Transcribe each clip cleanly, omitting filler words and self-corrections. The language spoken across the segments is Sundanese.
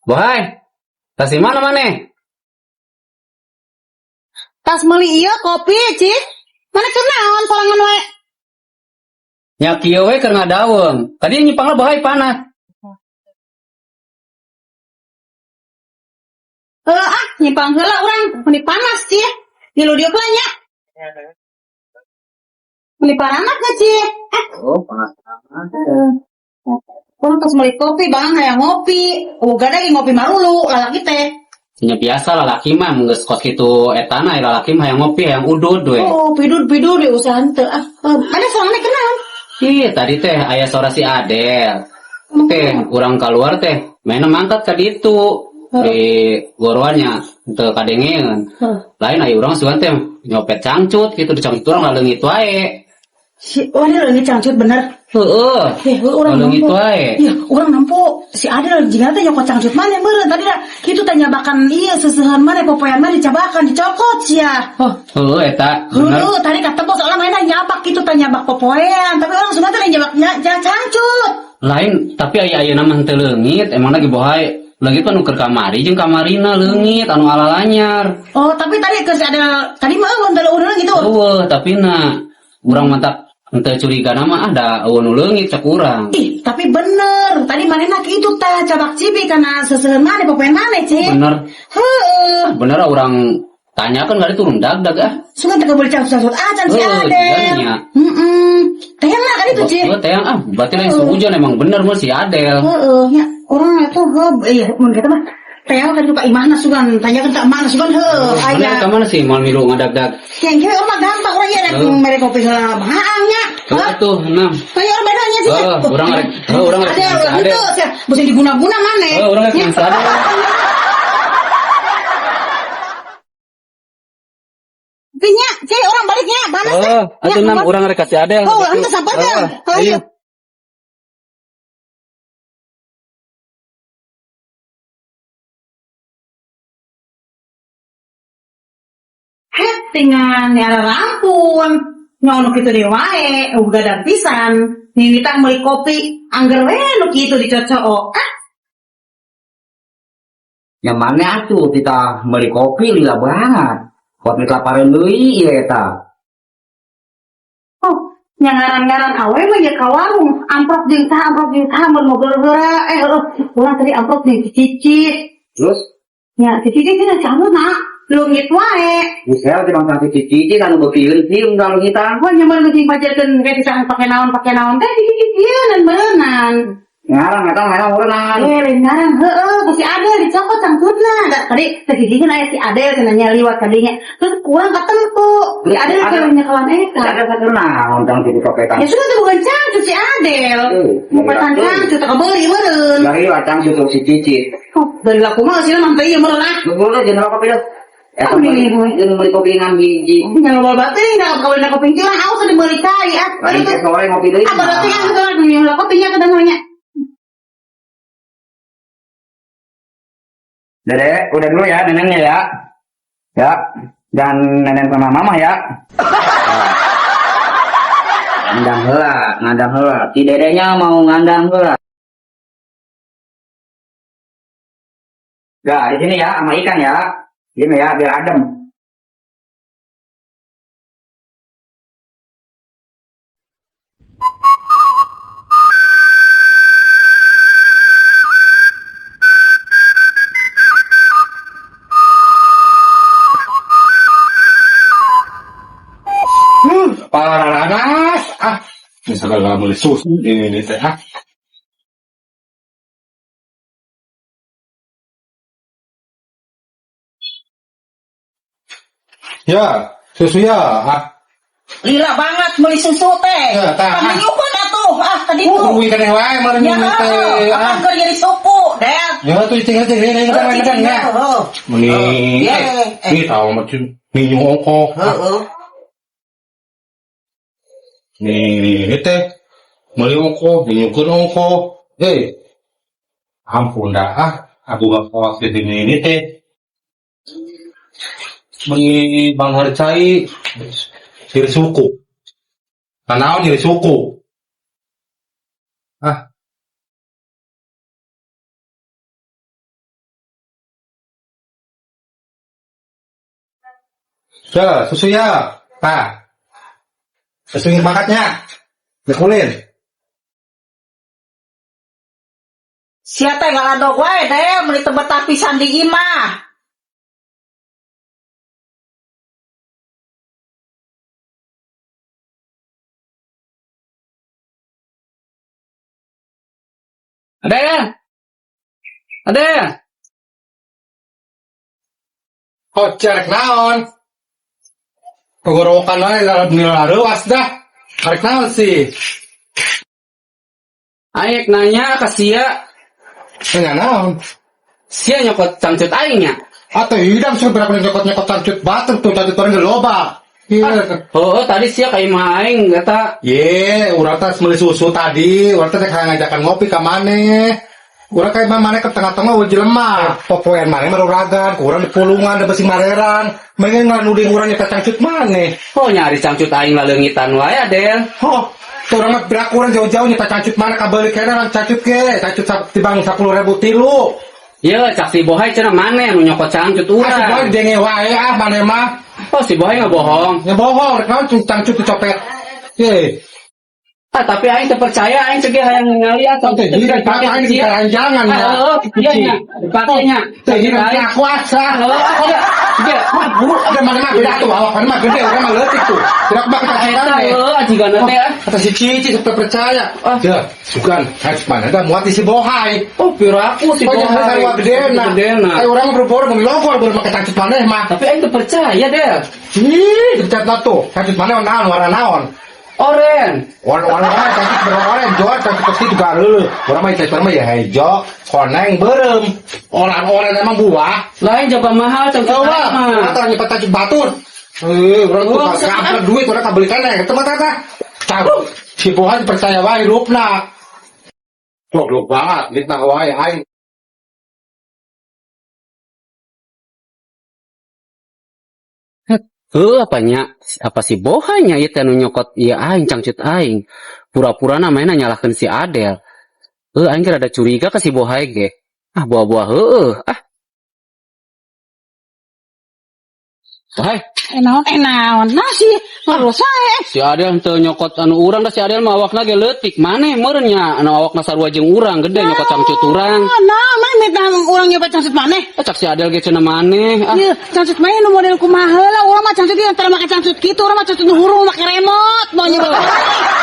Bohai, tas di mana maneh? Tas meuli ieu kopi, Cik. Maneh keur naon sorangan wae? Nya kieu we keur ngadaweung. Tadi nyimpangna Bohai panas. Heuh ah, nyimpang heula urang meuni panas, Cik. Ngilu diuk lah nya. Meuni paranak ge, Cik. Ah, Oh, panas amat. Urang tos meuli kopi, bang hayang ngopi. Uga lagi ngopi marulu lalaki teh. Nya biasa lalaki mah mun geus kos kitu etana lalaki mah hayang ngopi, hayang udud we. Oh, pidud pidud deh usaha henteu ah. Ada sorangan keur naon? Ih, tadi teh aya sora si Adel. Teh, urang keluar teh, mainnya mangkat ka ditu. Di goroannya teu kadengeun. Lain aya urang sugan teh nyopet cangcut gitu, di cangcut urang laleungit wae. Si, oh ini leungit cangcut bener. Heeh. Eh, urang Laleungit nempo. wae. Iya, urang nempo si Adel jigana teh nyokot cangcut maneh meureun tadi dah. Kitu teh nyabakan ieu seusehan maneh popoean maneh dicabakan dicokot sia. Oh. Heeh, eta bener. Heuh, tadi kata bos soalnya mainnya nyabak gitu teh nyabak popoean, tapi orang Sunda teh lain nyabak cangcut. Lain, tapi aya ayeuna mah henteu leungit, emang lagi Bohai leungit mah nu keur kamari jeung kamarina leungit anu alalanyar. Oh, tapi tadi ke si Adel tadi mah eueuh teu eueuh gitu. Eueuh, tapi na urang mantak henteu curiga mah ada eueuh nu leungit cek urang. Ih, tapi bener. Tadi manehna kitu tah cabak cibi kana seusehan maneh popoean maneh, Cik. Bener. Heueuh. Bener urang tanyakan kali turun dag-dag ah. Sugan teu kebeuli cangcut-cangcut acan si Heueuh, Adel. jigana. Heeh. Teh lah kan itu, Cik. Heueuh, teh ah, berarti lain suudzon emang bener mah si Adel. Heeh, nya urang itu heuh iya mun kitu mah teh kan ka imahna sugan tanyakeun ka emakna sugan heuh Mana aya. ka mana sih moal milu ngadag-dag? Yang kieu mah gampang urang ieu rek mere kopi heula haang nya. Heuh tuh, enam. Kayak urang beda nya sih. Heuh, urang rek heuh urang rek Ada si Adel. itu sia beusi diguna-guna maneh. Heuh, urang rek si Adel. Nya, cek urang baliknya, panas teh. Heuh, atuh enam urang rek ka si Adel. Oh, urang teh sampeurkeun. Heuh, Heuh, ayo. Het tinggal nyara rampun. Nyono kitu deui wae, uga dan pisan. Nitah meuli kopi, angger we nu kitu dicocok. Ah, Yang mana atuh kita beli kopi lila banget. Kopi kelaparan deui ieu eta. Oh, nya ngaran-ngaran awe mah ya ka warung, amprok jeung saha, amprok jeung saha mun ngobrol heula. Eh, heuh, urang tadi amprok jeung si Cici. Terus Nya si Cici cenah camuna, leungit wae. Misal di bangsa si Cici anu beuki sih undang kita. Oh, nyaman geuning pajarkeun kayak bisa pake naon pake naon teh si Cici sieun beunang. Ngarang eta ngarang urenan. Eh, lain ngarang, heueuh, ku si Adel dicokot cangcutna. Da, tadi teh Cici kan aya si Adel cenah nya liwat kadinya. Terus kurang katempu. Si Adel keur nyekalan eta. Ada satu naon tang si copetan. Ya sudah tuh bukan cangcut si Adel. Mupetan cangcut teu kebeuli meureun. Dari lah cangcut si Cici. Oh, dari laku mah sih mah teh ieu meureun ah. Gua jeung kopi deh. Eta Oh, beli nih, jeung beli kopi ngan hiji. Nya loba teuing da kabeuli na kopi urang haus dibeli cai ah. Lain teh sore ngopi deui. Ah, berarti kan itu lagi kopinya ke danaunya. Dede, udah dulu ya neneknya ya. Ya, dan nenek sama mama ya. Ngandang heula, ngandang heula. Si dedenya mau ngandang heula. Ya, di sini ya sama ikan ya. Gini ya, biar adem. Paranas ah, misalkan nggak beli susu ini teh ah. Ya, susu ya. Ah, Lila banget beli susu teh. Ya, tah. Paminyuhun atuh. Ah, tadi tuh. Duit kan wae meureun Ya, teh. akan Ah. keur jadi suku, Dad. Ya tuh cing cing ini kan kan ya. Heeh. Meni, Ya, ini tahu macam minyak ongkok. Heeh. Nih, ini teh meuli ongkoh, minyukeun ongkoh. Eh, ampun dah ah, aku gak kawas di sini ini teh. Mengi Bang Harcai nyeri suku. Nanaon nyeri suku. Ah, Ya, susu ya. Pak. Susu yang bakatnya. Dikulin. Sia teh ngaladog wae deh, meuni teu betah pisan di imah. Adel. Adel. Oh, cerek naon? Pegorowokan wae nila reuas dah. Arek naon sih? Aing nanya ka sia, Nanya naon? Sia nyokot cangcut aing nya. Atau hidang sih berapa nyokot-nyokot cangcut batur tuh, cangcut orang loba. Iya. Oh, tadi sia ka imah aing eta. Ye, urang teh meuli susu tadi, urang teh kayak ngajakan ngopi ka maneh. Urang kayak maneh ke tengah-tengah euweuh jelema. Popoean maneh mah ruragan, ku urang di pulungan da besi mareran. Mending nuding urang nyeta cangcut maneh. Oh, nyari cangcut aing laleungitan wae, Adel. Oh, tuh urang mah berak urang jauh-jauh nyeta cangcut maneh kabeuli keneh urang cangcut ge, cangcut tibang 10.000 tilu. Ye, cak si Bohai cenah maneh nu nyokot cangcut Ah, si Bohai urang. denge wae ah maneh mah. Oh, si Bohai nggak bohong. Ya bohong, rek naon cangcut dicopet. Ye, Ah, tapi aing teu percaya, aing cegah hayang ngaliat. Teh hidang pakai aing di keranjangan ya. Ah, oh, iya nya, dipakainya. Teh hidang kuasa. Oh, iya. Iya. Wah, buru, ada mana mah beda tuh, awak mana mah gede, urang mah leutik tuh. Tidak mah kita Eta cari. heuh jigana teh ah. Kata si Cici tetap percaya. Ah. Ya, sugan, harus mana dah muat di si Bohai. Oh, piraku si Oh, jangan Bohai. sarua gede nah. Gedena. Ayo urang mah boro-boro mun logor baru make cangcut maneh mah. Tapi aing teu percaya deh. Ih, dicat lah tuh. Cangcut maneh naon warna naon? Oren. Warna warna warna cangcut berwarna jor, cangcut pasti juga leuh. Urang mah cangcut mah ya hejo, koneng, beureum. Oran-oren emang buah. Lain jaga mahal cangcut Tahu aing lah, mah. atau nyepet cangcut batur. Eh, urang tuh Oh, kabar duit, urang kabeli keneh. Itu mah tata. Tahu, si Bohai percaya wae rupna. Goblok banget, mitnah wae aing. Heuh, apanya? Apa si Bohai nya ieu teh nu nyokot ieu aing cangcut aing. Pura-pura namanya nyalahkeun si Adel. Heuh, aing ge rada curiga ka si Bohai ge. Ah, buah-buah heueuh. Ah. Bohai, Eh naon, eh naon, nah sih, ngobrol saya. Si Adel teu nyokot anu urang da si Adel mah awakna ge leutik. Maneh meureun nya anu awakna sarua jeung urang gede nyokot cangcut urang. Ah, nah, maneh minta urang nyopet cangcut maneh. Ah, cak si Adel ge cenah maneh. Ah, Iya, cangcut maneh nu model kumaha heula, urang mah cangcut ieu antara make cangcut kitu, urang mah cangcut nu hurung make remote, mau nyopet maneh.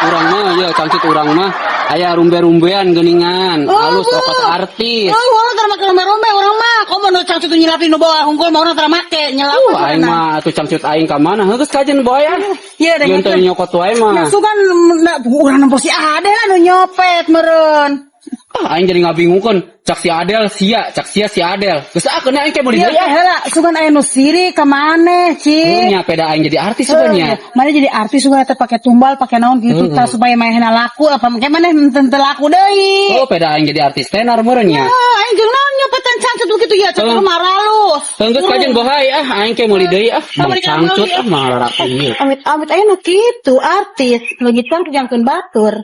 Urang mah ya cangcut urang mah aya rumbe-rumbean geuningan, Oh, halus bu. okot artis. Oh, urang tara make rombe-rombe urang mah. Komo nu cangcut nu nyelapin nu bawa hungkul mah urang tara make, nyelap. Aing mah atuh cangcut aing ka mana? Heuh geus kajen boy ah. Iya, Yeun teu nyokot wae mah. Nah, sugan nah, urang nempo si Adel lah nu nyopet meureun. Ah, aing jadi ngabingungkeun. Cak si Adel sia, cak sia si Adel. Geus ah keuna aing ke meuli Iya, deui ah. heula, sugan aya nu sirik ka maneh, Ci. Nya peda aing jadi artis sugan nya. Mana jadi artis sugan teh pake tumbal, pake naon gitu tah supaya manehna laku apa make maneh teu laku deui. Oh, peda aing jadi artis tenar meureun nya. Ah, aing jeung naon nyopetan cangcut begitu ya, cangcut Heuh. maralus. Geus kajen bohai ah, aing ke meuli deui ah. Ah, Bang meuli cangcut deui, ah malah rapi. Amit-amit aya nu kitu artis, leungit kan jangkeun batur.